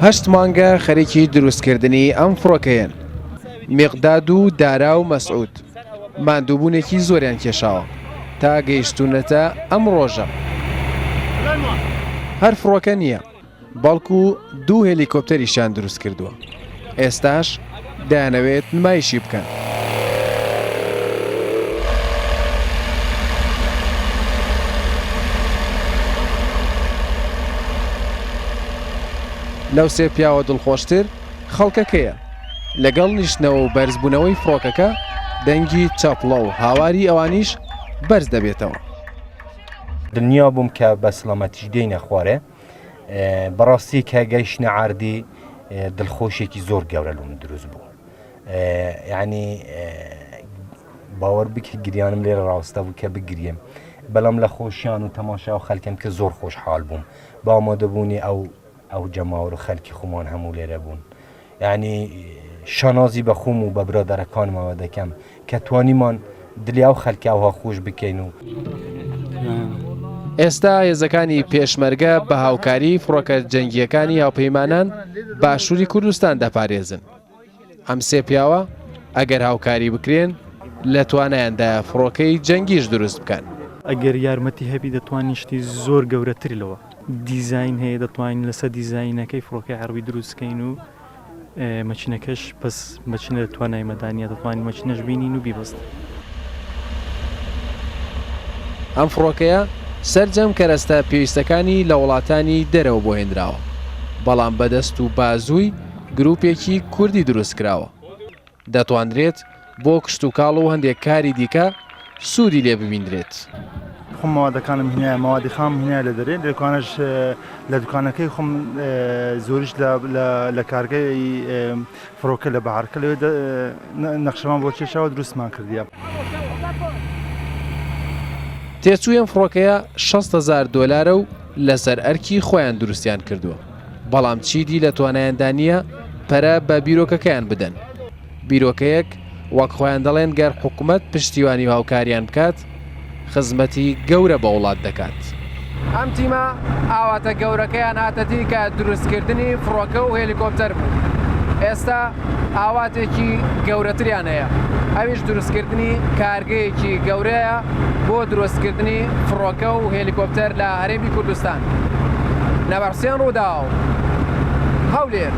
هەشت مانگە خەریکی دروستکردنی ئەم فڕۆکەیەن. میقداد و دارا و مەسعود ماندووبوونێکی زۆریان کێشاوە تا گەیشتوونەتە ئەم ڕۆژە. هەر فڕۆکە نییە، بەڵکو دوو هێلیکۆپتەریشیان دروست کردووە، ئێستاش دەیانەوێت نمایشی بکەن. لەو سێ پیاوە دڵخۆشتر خەڵکەکەیە، لەگەڵ نیشتنەوە و بەرزبوونەوەی فڕۆکەکە دەنگی چەپڵە و هاواری ئەوانیش بەرز دەبێتەوە. دڵنیا بووم کە بە سڵامەتیش دێینە خوارێ. بەڕاستی کە گەیشتنە عەردی دڵخۆشێکی زۆر گەورە لۆم دروست بوو. یعنی باوەڕ بکە گریانم لێرە ڕاوەستا بوو کە بگریم. بەڵام لە خۆشیان و تەماشا و خەلکم کە زۆر خۆشحاڵ بووم بە ئامادەبوونی ئەو ئەو جەماوەر و خەلکی خۆمان هەموو لێرە بوون. یعنی شانازی بە خۆم و بە برادەرەکانمەوە دەکەم کە توانیمان دلی ئەو خەلکە ئەوها خۆش بکەین و. ئێستا هێزەکانی پێشمەرگە بە هاوکاری فڕۆکە جەنگییەکانی هاوپەیمانان باشووری کوردستان دەپارێزن. ئەم سێ پیاوە ئەگەر هاوکاری بکرێن لە توانایاندایە فڕۆکەی جەنگیش دروست بکەن. ئەگەر یارمەتی هەبی دەتوانین شتی زۆر گەورەتر لەوە. دیزاین هەیە دەتوانین لەسەر دیزاینەکەی فڕۆکەی عەرەبی دروست کەین و مەکینەکەش بەس مەکینە لە توانای مەدانیە دەتوانین مەکینەش بینین و بیبەستین. ئەم فڕۆکەیە سەرجەم کەرەستە پێویستەکانی لە وڵاتانی دەرەوە بۆ هێنراوە، بەڵام بە دەست و بازووی گروپێکی کوردی دروستکراوە. دەتوانرێت بۆ کشتوکاڵ و هەندێک کاری دیکە سوودی لێ ببیندرێت. خۆم مەوادەکانم هینایە مەوادی خام هینایە لە دەرێ لە دوکانەش لە دوکانەکەی خۆم زۆریش لە کارگەی فڕۆکە لە بەهارکە لەوێ نەخشەمان بۆ کێشاوە دروستمان کردیە. تێچووی ئەم فڕۆکەیە 60 هەزار دۆلارە و لەسەر ئەرکی خۆیان دروستیان کردووە. بەڵام چیدی لە توانایاندا نییە پەرە بە بیرۆکەکەیان بدەن. بیرۆکەیەک وەک خۆیان دەڵێن گەر حکومەت پشتیوانی و هاوکاریان بکات خزمەتی گەورە بە وڵات دەکات. ئەم تیمە ئاواتە گەورەکەیان هاتە دی کە دروستکردنی فڕۆکە و هێلیکۆپتەر بوو. ئێستا ئاواتێکی گەورەتریان هەیە ئەویش دروستکردنی کارگەیەکی گەورەیە بۆ دروستکردنی فڕۆکە و هێلیکۆپتەر لە هەرێمی کوردستان. نەبەر حوسێن، رووداو، هەولێر.